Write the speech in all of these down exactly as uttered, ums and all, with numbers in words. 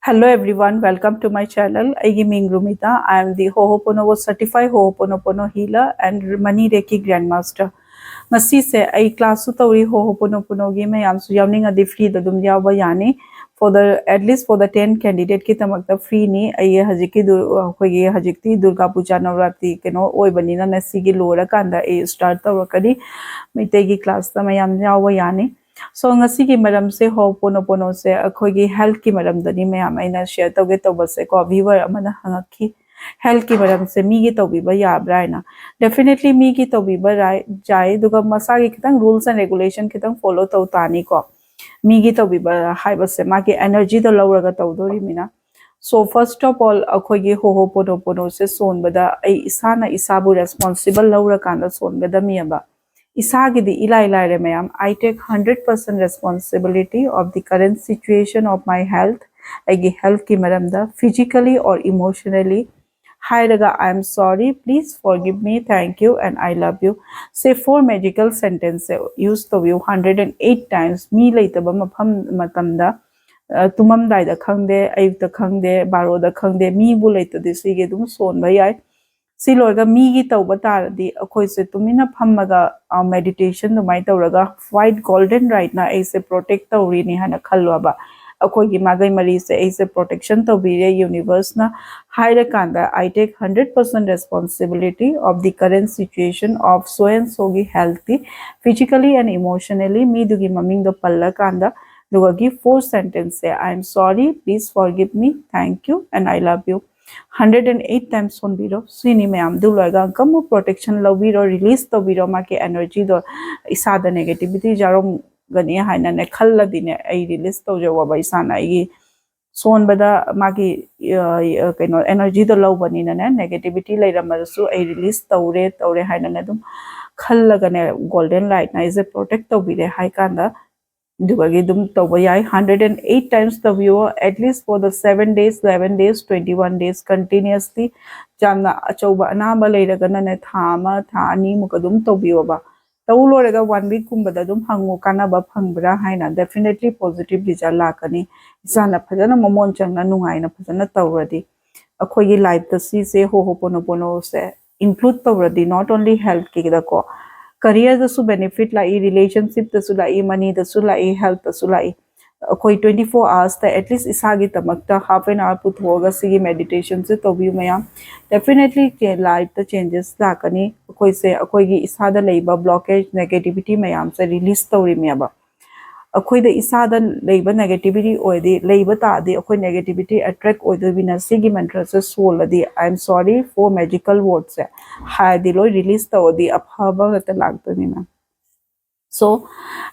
Hello everyone, welcome to my channel. ꯑꯩꯒꯤ ꯃꯤꯡ ꯔꯨꯃꯤꯇꯥ꯫ I am the Ho'oponopono certified Ho'oponopono healer and money Reiki grandmaster. ꯉꯁꯤꯁꯦ ꯑꯩ class ꯁꯨ ꯇꯧꯔꯤ, Ho'oponopono ꯒꯤ ꯃꯌꯥꯝꯁꯨ ꯌꯥꯎꯅꯤꯡꯉꯗꯤ free ꯗ ꯑꯗꯨꯝ ꯌꯥꯎꯕ ꯌꯥꯅꯤ꯫ For the at least for the ten candidate ꯀꯤꯗꯃꯛꯇ free ꯅꯤ꯫ ꯑꯩ ꯍꯧꯖꯤꯛꯀꯤ ꯗꯨ- ꯑꯩꯈꯣꯏꯒꯤ ꯍꯧꯖꯤꯛꯇꯤ ꯗꯨꯔꯒꯥ ꯄꯨꯖꯥ ꯅꯕꯔꯥꯇ꯭ꯔꯤ ꯀꯩꯅꯣ ꯑꯣꯏꯕꯅꯤꯅꯅꯦ, ꯁꯤꯒꯤ ꯂꯣꯏꯔꯀꯥꯟꯗ ꯑꯩ start ꯇꯧꯔꯛꯀꯅꯤ꯫ ꯃꯩꯇꯩꯒꯤ class ꯇ ꯃꯌꯥꯝ ꯌꯥꯎꯕ ꯌꯥꯅꯤ꯫ So ꯉꯁꯤꯒꯤ ꯃꯔꯝꯁꯦ, Ho'oponopono ꯁꯦ ꯑꯩꯈꯣꯏꯒꯤ health ꯀꯤ ꯃꯔꯝꯗꯅꯤ ꯃꯌꯥꯝ ꯑꯩꯅ share ꯇꯧꯒꯦ ꯇꯧꯕꯁꯦ ꯀꯣ꯫ Viewer ꯑꯃꯅ ꯍꯪꯉꯛꯈꯤ, health ꯀꯤ ꯃꯔꯝꯁꯦ ꯃꯤꯒꯤ ꯇꯧꯕꯤꯕ ꯌꯥꯕ꯭ꯔꯥ ꯍꯥꯏꯅ꯫ Definitely ꯃꯤꯒꯤ ꯇꯧꯕꯤꯕ ꯔꯥꯏ- ꯌꯥꯏ, ꯑꯗꯨꯒ ꯃꯁꯥꯒꯤ ꯈꯤꯇꯪ rules and regulation ꯈꯤꯇꯪ follow ꯇꯧ ꯇꯥꯅꯤꯀꯣ꯫ ꯃꯤꯒꯤ ꯇꯧꯕꯤꯕ ꯍꯥꯏꯕꯁꯦ ꯃꯥꯒꯤ energy ꯗꯣ ꯂꯧꯔꯒ ꯇꯧꯗꯣꯔꯤꯃꯤꯅ꯫ So first of all, ꯑꯩꯈꯣꯏꯒꯤ Ho'oponopono ꯁꯦ ꯁꯣꯟꯕꯗ ꯑꯩ ꯏꯁꯥꯅ ꯏꯁꯥꯕꯨ responsible ꯂꯧꯔꯀꯥꯟꯗ ꯁꯣꯟꯒꯗꯕꯅꯦꯕ꯫ ꯏꯁꯥꯒꯤꯗꯤ ꯏꯂꯥꯏ ꯂꯥꯏꯔꯦ ꯃꯌꯥꯝ꯫ I take hundred percent responsibility of the current situation of my health. ꯑꯩꯒꯤ health ꯀꯤ ꯃꯔꯝꯗ physically or emotionally ꯍꯥꯏꯔꯒ, "I am sorry, please forgive me, thank you and I love you" say four magical sentence say use ꯇꯧꯕꯤꯌꯨ hundred and eight times꯫ ꯃꯤ ꯂꯩꯇꯕ ꯃꯐꯝ ꯃꯇꯝꯗ, ꯑ, ꯇꯨꯝꯃꯝꯗꯥꯏꯗ ꯈꯪꯗꯦ, ꯑꯌꯨꯛꯇ ꯈꯪꯗꯦ, ꯕꯥꯔꯣꯗ ꯈꯪꯗꯦ, ꯃꯤꯕꯨ ꯂꯩꯇꯗꯤ ꯁꯤꯒꯤ ꯑꯗꯨꯝ ꯁꯣꯟꯕ ꯌꯥꯏ꯫ ꯁꯤ ꯂꯣꯏꯔꯒ ꯃꯤꯒꯤ ꯇꯧꯕ ꯇꯥꯔꯗꯤ ꯑꯩꯈꯣꯏꯁꯦ ꯇꯨꯃꯤꯟꯅ ꯐꯝꯃꯒ, ꯑ, meditation ꯑꯗꯨꯃꯥꯏꯅ ꯇꯧꯔꯒ white golden light ꯅ ꯑꯩꯁꯦ protect ꯇꯧꯔꯤꯅꯤ ꯍꯥꯏꯅ ꯈꯜꯂꯣꯕ꯫ ꯑꯩꯈꯣꯏꯒꯤ ꯃꯥꯒꯩ ꯃꯔꯤꯁꯦ ꯑꯩꯁꯦ protection ꯇꯧꯕꯤꯔꯦ universe ꯅ ꯍꯥꯏꯔꯀꯥꯟꯗ, "I take hundred percent responsibility of the current situation of so and so ꯒꯤ health T, physically and emotionally" ꯃꯤꯗꯨꯒꯤ ꯃꯃꯤꯡꯗꯣ ꯄꯜꯂꯀꯥꯟꯗ, ꯑꯗꯨꯒꯒꯤ four sentence say, "I am sorry, please forgive me, thank you and I love you" hundred and eight times ꯁꯣꯟꯕꯤꯔꯣ꯫ ꯁꯤꯅꯤ ꯃꯌꯥꯝꯗꯨ ꯂꯣꯏꯔꯒ ꯑꯃꯨꯛꯀ ꯑꯃꯨꯛ protection ꯂꯧꯕꯤꯔꯣ, release ꯇꯧꯕꯤꯔꯣ꯫ ꯃꯥꯒꯤ energy ꯗꯣ ꯏꯁꯥꯗ negativity ꯌꯥꯎꯔꯝꯒꯅꯤ ꯍꯥꯏꯅꯅꯦ ꯈꯜꯂꯗꯤꯅꯦ, ꯑꯩ release ꯇꯧꯖꯧꯕ ꯏꯁꯥꯅ꯫ ꯑꯩꯒꯤ ꯁꯣꯟꯕꯗ ꯃꯥꯒꯤ, ꯑ, ꯑ, ꯀꯩꯅꯣ energy ꯗꯣ ꯂꯧꯕꯅꯤꯅꯅꯦ, negativity ꯂꯩꯔꯝꯃꯁꯨ ꯑꯩ release ꯇꯧꯔꯦ, ꯇꯧꯔꯦ ꯍꯥꯏꯅꯅꯦ ꯑꯗꯨꯝ ꯈꯜꯂꯒꯅꯦ, golden light ꯅ ꯑꯩꯁꯦ protect ꯇꯧꯕꯤꯔꯦ ꯍꯥꯏ ꯀꯥꯟꯗ, ꯑꯗꯨꯒꯒꯤ ꯑꯗꯨꯝ ꯇꯧꯕ ꯌꯥꯏ꯫ Hundred and eight times ꯇꯧꯕꯤꯌꯣ, at least for the seven days, eleven days, twenty one days continuously꯫ ꯌꯥꯝꯅ ꯑꯆꯧꯕ ꯑꯅꯥꯕ ꯂꯩꯔꯒꯅꯅꯦ, ꯊꯥ ꯑꯃ, ꯊꯥ ꯑꯅꯤꯃꯨꯛ ꯑꯗꯨꯝ ꯇꯧꯕꯤꯌꯣꯕ꯫ ꯇꯧ ꯂꯣꯏꯔꯒ ꯋꯥꯟ ꯋꯤꯛꯀꯨꯝꯕꯗ ꯑꯗꯨꯝ ꯍꯪꯉꯨ, ꯀꯥꯟꯅꯕ ꯐꯪꯕ꯭ꯔꯥ ꯍꯥꯏꯅ꯫ ꯗꯦꯐꯤꯅꯦꯠꯂꯤ ꯄꯣꯖꯤꯇꯤꯚ ꯔꯤꯖꯜ ꯂꯥꯛꯀꯅꯤ꯫ ꯏꯁꯥꯅ ꯐꯖꯅ ꯃꯃꯣꯟ ꯆꯪꯅ ꯅꯨꯡꯉꯥꯏꯅ ꯐꯖꯅ ꯇꯧꯔꯗꯤ꯫ ꯑꯩꯈꯣꯏꯒꯤ ꯂꯥꯏꯐꯇ ꯁꯤꯁꯦ ꯍꯣꯍꯣꯄꯣꯅꯣꯄꯣꯅꯣꯁꯦ ꯏꯟꯀ꯭ꯂꯨꯗ ꯇꯧꯔꯗꯤ, ꯅꯣꯠ ꯑꯣꯟꯂꯤ ꯍꯦꯜꯠꯀꯤꯗꯀꯣ, ꯀꯔꯤꯌꯔꯗꯁꯨ ꯕꯦꯅꯤꯐꯤꯠ ꯂꯥꯛꯏ, ꯔꯤꯂꯦꯁꯟꯁꯤꯞꯇꯁꯨ ꯂꯥꯛꯏ, ꯃꯅꯤꯗꯁꯨ ꯂꯥꯛꯏ, ꯍꯦꯜꯠꯇꯁꯨ ꯂꯥꯛꯏ꯫ ꯑꯩꯈꯣꯏ ꯇ꯭ꯋꯦꯟꯇꯤ ꯐꯣꯔ ꯑꯋꯥꯔꯁꯇ ꯑꯦꯠꯂꯤꯁ ꯏꯁꯥꯒꯤꯗꯃꯛꯇ ꯍꯥꯐ ꯑꯦꯟ ꯑꯋꯥꯔ ꯄꯨꯊꯣꯛꯑꯒ ꯁꯤꯒꯤ ꯃꯦꯗꯤꯇꯦꯁꯟꯁꯦ ꯇꯧꯕꯤꯌꯨ ꯃꯌꯥꯝ꯫ ꯗꯦꯐꯤꯅꯦꯠꯂꯤ ꯂꯥꯏꯐꯇ ꯆꯦꯟꯖꯦꯁ ꯂꯥꯛꯀꯅꯤ꯫ ꯑꯩꯈꯣꯏꯁꯦ ꯑꯩꯈꯣꯏꯒꯤ ꯏꯁꯥꯗ ꯂꯩꯕ ꯕ꯭ꯂꯣꯀꯦꯖ, ꯅꯦꯒꯦꯇꯤꯚꯤꯇꯤ ꯃꯌꯥꯝꯁꯦ ꯔꯤꯂꯤꯁ ꯇꯧꯔꯤꯅꯦꯕ꯫ ꯑꯩꯈꯣꯏꯗ ꯏꯁꯥꯗ ꯂꯩꯕ ꯅꯦꯒꯦꯇꯤꯚꯤꯇꯤ ꯑꯣꯏꯔꯗꯤ, ꯂꯩꯕ ꯇꯥꯔꯗꯤ ꯑꯩꯈꯣꯏ ꯅꯦꯒꯦꯇꯤꯚꯤꯇꯤ ꯑꯦꯇ꯭ꯔꯦꯛ ꯑꯣꯏꯗꯣꯏꯅꯤꯅ, ꯁꯤꯒꯤ ꯃꯟꯇ꯭ꯔꯁꯦ ꯁꯣꯜꯂꯗꯤ, "I am sorry for magical wordꯁꯦ" ꯍꯥꯏꯔꯗꯤ, ꯂꯣꯏ ꯔꯤꯂꯤꯁ ꯇꯧꯔꯗꯤ ꯑꯐꯕ ꯉꯥꯛꯇ ꯂꯥꯛꯇꯣꯏꯅꯤ ꯃꯦꯝ꯫ ꯁꯣ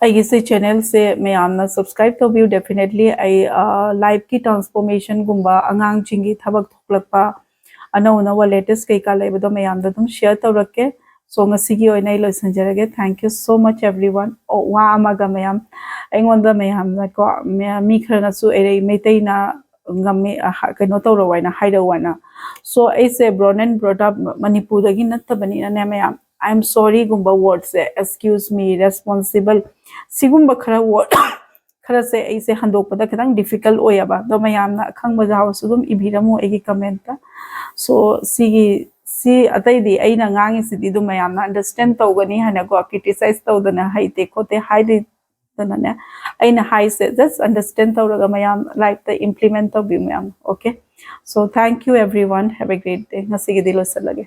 ꯑꯩꯒꯤ ꯁꯤ ꯆꯦꯅꯦꯜꯁꯦ ꯃꯌꯥꯝꯅ ꯁꯕꯁꯀ꯭ꯔꯥꯏꯕ ꯇꯧꯕꯤꯌꯨ꯫ ꯗꯦꯐꯤꯅꯦꯠꯂꯤ ꯑꯩ ꯂꯥꯏꯐꯀꯤ ꯇ꯭ꯔꯥꯟꯁꯐꯣꯔꯃꯦꯁꯟꯒꯨꯝꯕ, ꯑꯉꯥꯡꯁꯤꯡꯒꯤ ꯊꯕꯛ ꯊꯣꯛꯂꯛꯄ, ꯑꯅꯧ ꯑꯅꯧꯕ ꯂꯦꯇꯦꯁ ꯀꯩꯀꯥ ꯂꯩꯕꯗꯣ ꯃꯌꯥꯝꯗ ꯑꯗꯨꯝ ꯁꯤꯌꯔ ꯇꯧꯔꯛꯀꯦ꯫ ꯁꯣ ꯉꯁꯤꯒꯤ ꯑꯣꯏꯅ ꯑꯩ ꯂꯣꯏꯁꯤꯟꯖꯔꯒꯦ꯫ Thank you so much everyone꯫ ꯑꯣ, ꯋꯥ ꯑꯃꯒ ꯃꯌꯥꯝ, ꯑꯩꯉꯣꯟꯗ ꯃꯌꯥꯝꯅꯀꯣ, ꯃꯌꯥꯝ, ꯃꯤ ꯈꯔꯅꯁꯨ ꯑꯩꯔꯩ ꯃꯩꯇꯩꯅ ꯉꯝꯃꯤ, ꯑ, ꯍ-, ꯀꯩꯅꯣ ꯇꯧꯔꯣ ꯍꯥꯏꯅ ꯍꯥꯏꯔꯛꯑꯣ ꯍꯥꯏꯅ꯫ ꯁꯣ ꯑꯩꯁꯦ born and brought up ꯃꯅꯤꯄꯨꯔꯗꯒꯤ ꯅꯠꯇꯕꯅꯤꯅꯅꯦ ꯃꯌꯥꯝ, "I am sorryꯒꯨꯝꯕ ꯋꯥꯔꯗꯁꯦ, "excuse me", "responsible", ꯁꯤꯒꯨꯝꯕ ꯈꯔ ꯋꯥꯔꯗ ꯈꯔꯁꯦ ꯑꯩꯁꯦ ꯍꯟꯗꯣꯛꯄꯗ ꯈꯤꯇꯪ ꯗꯤꯐꯤꯀꯜ ꯑꯣꯏꯌꯦꯕ꯫ ꯑꯗꯣ ꯃꯌꯥꯝꯅ ꯑꯈꯪꯕ ꯌꯥꯎꯔꯁꯨ ꯑꯗꯨꯝ ꯏꯕꯤꯔꯝꯃꯨ ꯑꯩꯒꯤ ꯀꯃꯦꯟꯇ꯫ ꯁꯣ ꯁꯤꯒꯤ, ꯁꯤ ꯑꯇꯩꯗꯤ ꯑꯩꯅ ꯉꯥꯡꯉꯤꯁꯤꯗꯤ ꯑꯗꯨꯝ ꯃꯌꯥꯝꯅ ꯑꯟꯗꯔꯁꯇꯦꯟ ꯇꯧꯒꯅꯤ ꯍꯥꯏꯅꯀꯣ, ꯀ꯭ꯔꯤꯇꯤꯁꯥꯏꯁ ꯇꯧꯗꯅ, ꯍꯩꯇꯦ ꯈꯣꯠꯇꯦ ꯍꯥꯏꯗꯗꯅꯅꯦ꯫ ꯑꯩꯅ ꯍꯥꯏꯁꯦ ꯖꯁ ꯑꯟꯗꯔꯁꯇꯦꯟ ꯇꯧꯔꯒ ꯃꯌꯥꯝ ꯂꯥꯏꯐꯇ ꯏꯝꯄ꯭ꯂꯤꯃꯦꯟ ꯇꯧꯕꯤꯌꯨ ꯃꯌꯥꯝ꯫ Okay, so thank you everyone, have a great day꯫ ꯉꯁꯤꯒꯤꯗꯤ ꯂꯣꯏꯁꯤꯜꯂꯒꯦ꯫